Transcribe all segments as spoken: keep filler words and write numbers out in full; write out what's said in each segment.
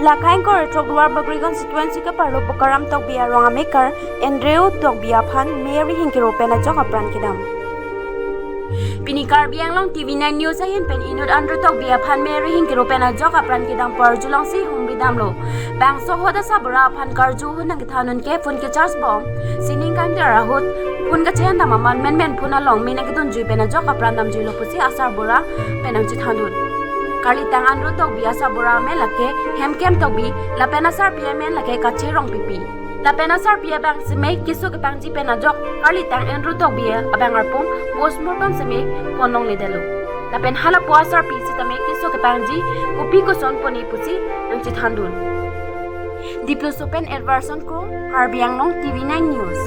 Lakhain Korthok Duarbagori constituency ke-arlo Bokaram Tokbi arong amekar Andrew Tokbi aphan Mary Hingkiro pen ajok apran kedam. Pini Karbi Anglong T V nine News ahin pen inut Andrew Tokbi aphan Mary Hingkiro pen ajok apran kedam pu arjulongsi humri damlo. Bangso ahut asarbura aphan karju ahut nangkethan un ke phone kecharge bom, sining kangder ahut phone kachehendam amat menmen phone along me nangkedunjui pen ajok apran damjuilo pusi asarbura pen nangchethan un. Karlitang Andrew Tokbi asarbura amen lake Hemkem Tokbi, lapen asarpi amen lake Kache Rongpipi. Lapen asarpi abang seme keso kepangji pen ajok karlitang Andrew Tokbi abang arpum postmortem seme ponlongledetlo. Lapen halapu asarpi sitame keso kepangji kopi koson pone pusi nangchethan un. Dipluso pen Edwardson Kro, Karbi Anglong T V nine News.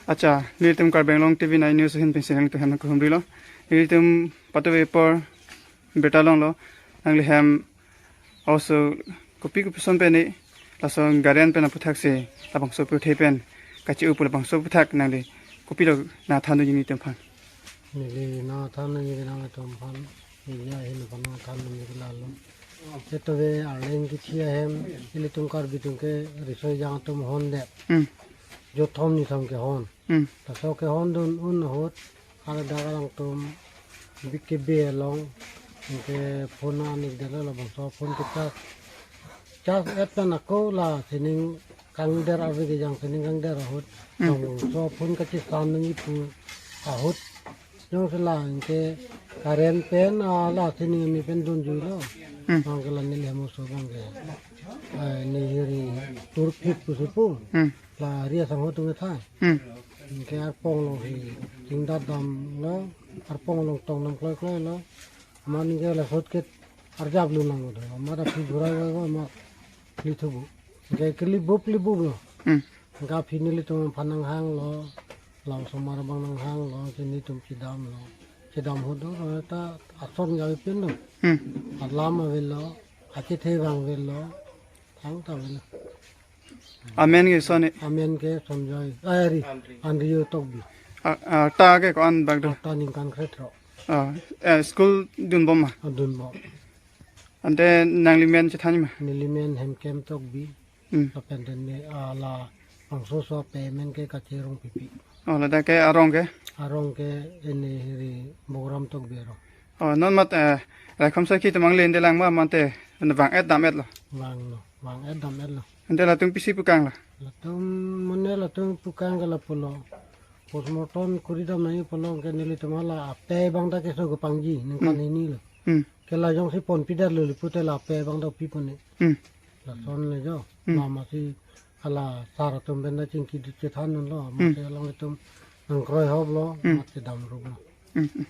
Acha, nelitum Karbi Anglong T V nine News ahin pen si nanglitum hem nangkehumrilo. Nelitum patuve apor birta longlo. Nangli hem oso kopi kopi son pen ne, laso guardian pen aputhaksi labangso pirthe pen kache-o pu labangso aputhak nangli kopilo nangthan un nelitum aphan? Neli nangthan un neli nangtum aphan, neli ahin aphan nangthan un neli lalo. Sitame arleng kithi ahem, ilitum Karbi atum ke riso ejang atum hondet. Hmm. Jothom nithom kehon. Hmm. Laso kehondun un ahut, haladak alangtum bike be along, anke phone anikdetlo, labangso phone kecharge. Charge et pen ako la sining kangder ave kejang sining kangder ahut. Hmm. Labangso phone kachesan nangji pu ahut. Jongsi la anke current pen, ah, la sining ami pen dunjuilo. Hmm. Anke la neli hem oso abang ke, ah, ne hiri turphit pusi pu. Hmm. La ri asangho atum kethan. Hmm. Anke arpong along si chingdat damlo, arpong along tong dam kloi kloilo. Amat anke la sot ke arjap lu nang do. Amat aphi jurai wai wai amat lithubu. Anke kelibup libuplo. Hmm. Anke aphi nelitum aphan nanghanglo, la osomar abang nanghanglo, si nelitum chedamlo. Chedam ahut do, ta ason jawi pinlo. Hmm. Alam avelo, achethe abang avelo, thangta avelo. Amen ke son ne? Amen ke Sonjoy, eh, ri, Andrew Tokbi. Ah, ah, ta ke ko-an bak do? Ta ningkan krethrok. Ah, eh, school dunbom ma? Ah, dunbom. Ante nangli men chethan ma? Neli men Hemkem Tokbi. Hmm. Lapen tene, ah, labangso aso ape amen ke Kache Rongpipi. Oh, ladak ke arong ke? Arong ke ene hiri Bokaram Tokbi arong. Oh, non mat, eh, raikom sakhi atum angle ante lang ma mate, vang et dam etlo? Vanglo, vang et dam etlo. Ante latum pisi pukanglo? Latum mane latum pukang ke lapulo. Postmortem kori dam nangji pulo ke nelitum hala ape abang ta keso kepangji ningkan Hmm. hini lo. Hmm. Ke la jongsi ponpidetlo le pute la ape abang ta pi pone. Hmm. Lason le jo. Hmm. Mama si hala sar atum pen ta chingki chethan unlo. Hmm. Mate alanglitum nangkroihoplo, Hmm. mate damruplo. Hmm, hmm.